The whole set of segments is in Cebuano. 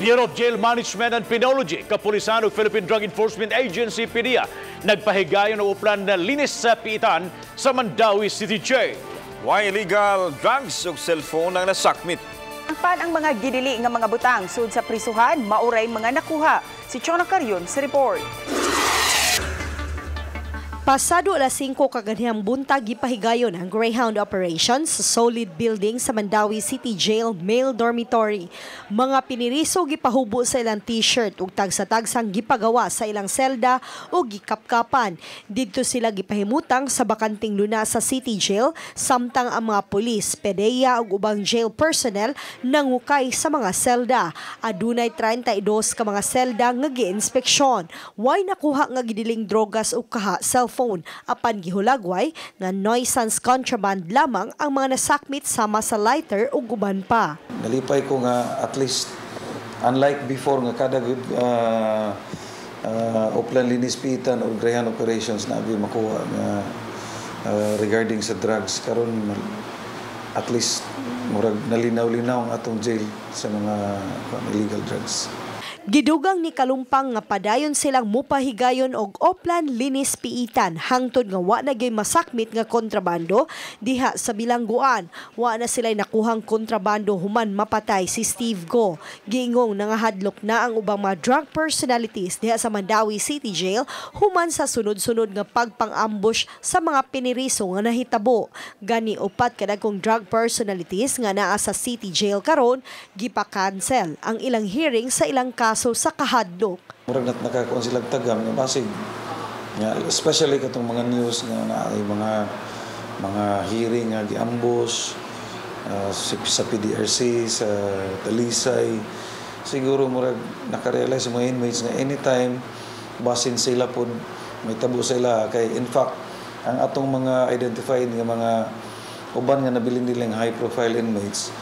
Bureau of Jail Management and Penology, Kapulisan ug Philippine Drug Enforcement Agency PDEA nagpahigayon og oplan na linis sa piitan sa Mandaue City Jail. Way illegal drugs ug cellphone ang nasakmit. Pan ang mga gidili nga mga butang sud sa prisuhan, mauray mga nakuha. Si Chona Carion sa report. Pasado alas 5 kaganhang buntag, gipahigayon ang Greyhound operations sa Solid Building sa Mandaue City Jail Male Dormitory. Mga piniriso gipahubo sa ilang t-shirt ug tagsa-tagsang gipagawa sa ilang selda ug gikapkapan. Didto sila gipahimutang sa bakanting luna sa City Jail samtang ang mga pulis, PDEA ug ubang jail personnel nangukay sa mga selda. Adunay 32 ka mga selda nga giinspeksyon. Way nakuha nga gidiling drogas ug kaha cellphone, apan gihulagway nga nuisance contraband lamang ang mga nasakmit sama sa lighter ug uban pa. Nalipay ko nga at least, unlike before nga kada Oplan Linis Piitan or Greyhound operations na abi makuha nga regarding sa drugs, karon at least murag nalinaw-linaw ang atong jail sa mga illegal drugs. Gidugang ni Kalumpang nga padayon silang mupahigayon og Oplan Linis Piitan hangtod nga wa na gyud masakmit nga kontrabando diha sa bilangguan. Wa na sila'y nakuhang kontrabando human mapatay si Steve Go. Giingong nangahadlok na ang ubang mga drug personalities diha sa Mandaue City Jail human sa sunod-sunod nga pagpang-ambush sa mga piniriso nga nahitabo. Gani upat kadagkong drug personalities nga naa sa City Jail karon gipa-cancel ang ilang hearing sa ilang kaso sa kahadlok. Murag nat nakakuan sila tagam nga basig nga especially katong mga news nga naay mga hearing nga giambush sa PDRC sa Talisay. Siguro murag nakarealize sa mga inmates nga anytime basin sila pod may tabo sila, kay in fact ang atong mga identified nga mga uban nga nabilin nilang high profile inmates,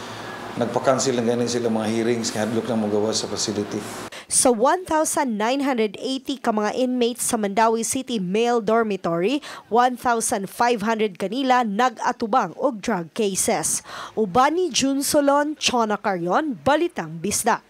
nagpa-cancel lang gani sila mga hearings kay hadlok lang mogawas sa facility. Sa 1,980 ka mga inmates sa Mandaue City Male Dormitory, 1,500 kanila nag-atubang og drug cases. Uban ni June Solon, Chona Carion, Balitang Bisdak.